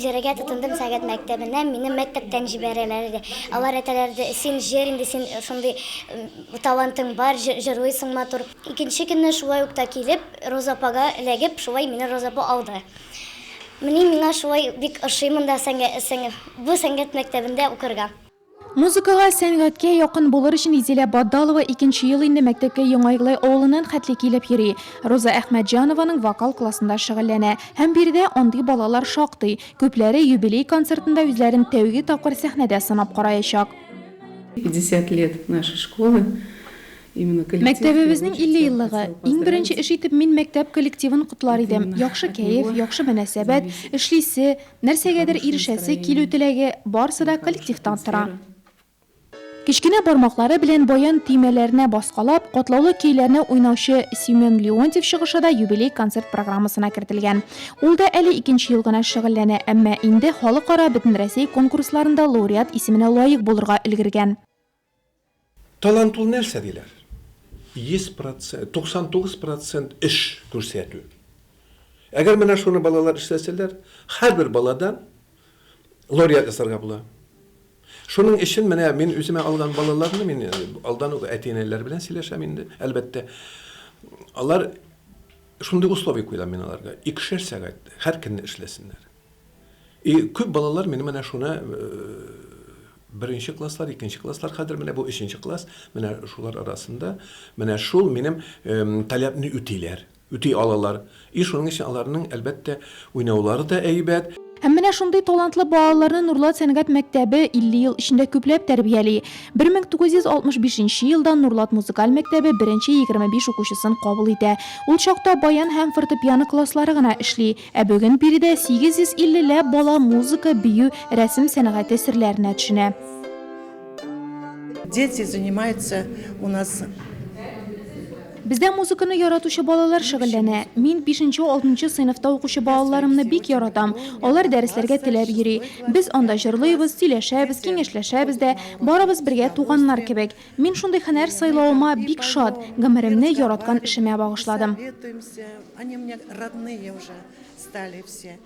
җырырга тотындым сәнгать мәктәбенә, мине мәктәптән җибәрәләр иде. Алар әйтәләр иде, син җыр инде, син шундый талантың бар, җырлыйсың матур. Икенче көнне шулай ук та килеп, Роза апага эләгеп, шулай мине Роза апа алды. Менә миңа шулай бик ошый монда бу сәнгать мәктәбендә укырга. Музыкага, сәнгатькә якын булыр өчен Изилә Бадалова икенче ел инде мәктәпкә Яңа Иглай авылыннан хәтле килеп йөри. Роза Әхмәтҗанованың вокал классында шөгыльләнә. Һәм биредә андый балалар шактый. Күпләре юбилей концертында үзләрен тәүге тапкыр сәхнәдә сынап караячак. 50 лет нашей школы, именно коллектив. Мәктәбебезнең 50 еллыгы. Иң беренче эш итеп мин мәктәп коллективын котлар идем. Яхшы кәеф, яхшы мөнәсәбәт, эшлисе, Нәрсәгәдер ирешәсе килү теләге, барысы да коллективтан тора. Кечкенә бармаклары белән баян төймәләренә баскалап, катлаулы көйләрне уйнаучы Семен Леонтьев чыгышы да юбилей концерт программасына кертелгән. Ул да әле икенче ел гына шөгыльләнә, әмма инде халыкара, бөтенрәсәй конкурсларында лауреат исеменә лаек булырга өлгергән. Талант ул нәрсә диләр? 100 процент, 99 процент эш күрсәтү. Әгәр менә шуны балалар эшләсәләр, һәрбер баладан лауреат ясарга була. Шуның өчен менә мин үземә алган балаларны мин алдан ук әти-әниләр белән сөйләшәм инде, әлбәттә. Алар шундый условия куям мин аларга. Икешәр сәгать һәр көнне эшләсеннәр. И күп балалар минем менә шуны беренче класслар, икенче класслар, хәзер менә бу өченче класс, менә шулар арасында менә шул минем таләпне үтиләр, үти алалар. И шуның өчен аларның, әлбәттә, уйнаулары да әйбәт. Һәм менә шундый талантлы балаларны Нурлат сәнгать мәктәбе 50 ел эчендә күпләп тәрбияли. 1965 нче елда Нурлат музыкаль мәктәбе беренче 25 укучысын кабул итә. Ул чакта баян һәм фортепиано класслары гына эшли. Ә бүген биредә 850 ләп бала музыка, бию, рәсем сәнгате серләренә төшенә. Дети занимаются у нас. Бездә музыканы яратучы балалар шөгыльләнә. Мин бишенче-алтынчы сыйныфта укучы балаларымны бик яратам. Алар дәресләргә теләп йөри. Без анда җырлыйбыз, сөйләшәбез, киңәшләшәбез дә. Барыбыз бергә туганнар кебек. Мин шундый һөнәр сайлавыма бик шат, гомеремне яраткан эшемә багышладым. Они мне родные уже стали все.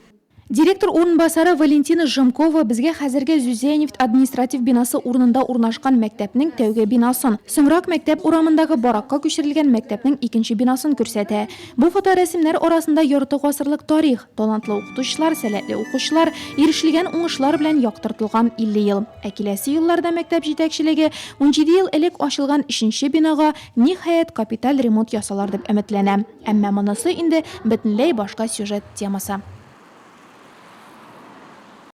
Директор урынбасары Валентина Жемкова безгә хәзерге Зюзянефть административ бинасы урынында урнашкан мәктәпнең тәүге бинасын, соңрак мәктәп урамындагы баракка күчерелгән мәктәпнең икенче бинасын күрсәтә. Бу фоторәсемнәр арасында ярты гасырлык тарих, талантлы укытучылар, сәләтле укучылар, ирешелгән уңышлар белән яктыртылган 50 ел. Ә киләсе елларда мәктәп җитәкчелеге 17 ел элек ачылган өченче бинага, ниһаять, капиталь ремонт ясалар дип өметләнә. Әмма монысы инде бөтенләй башка сюжет темасы.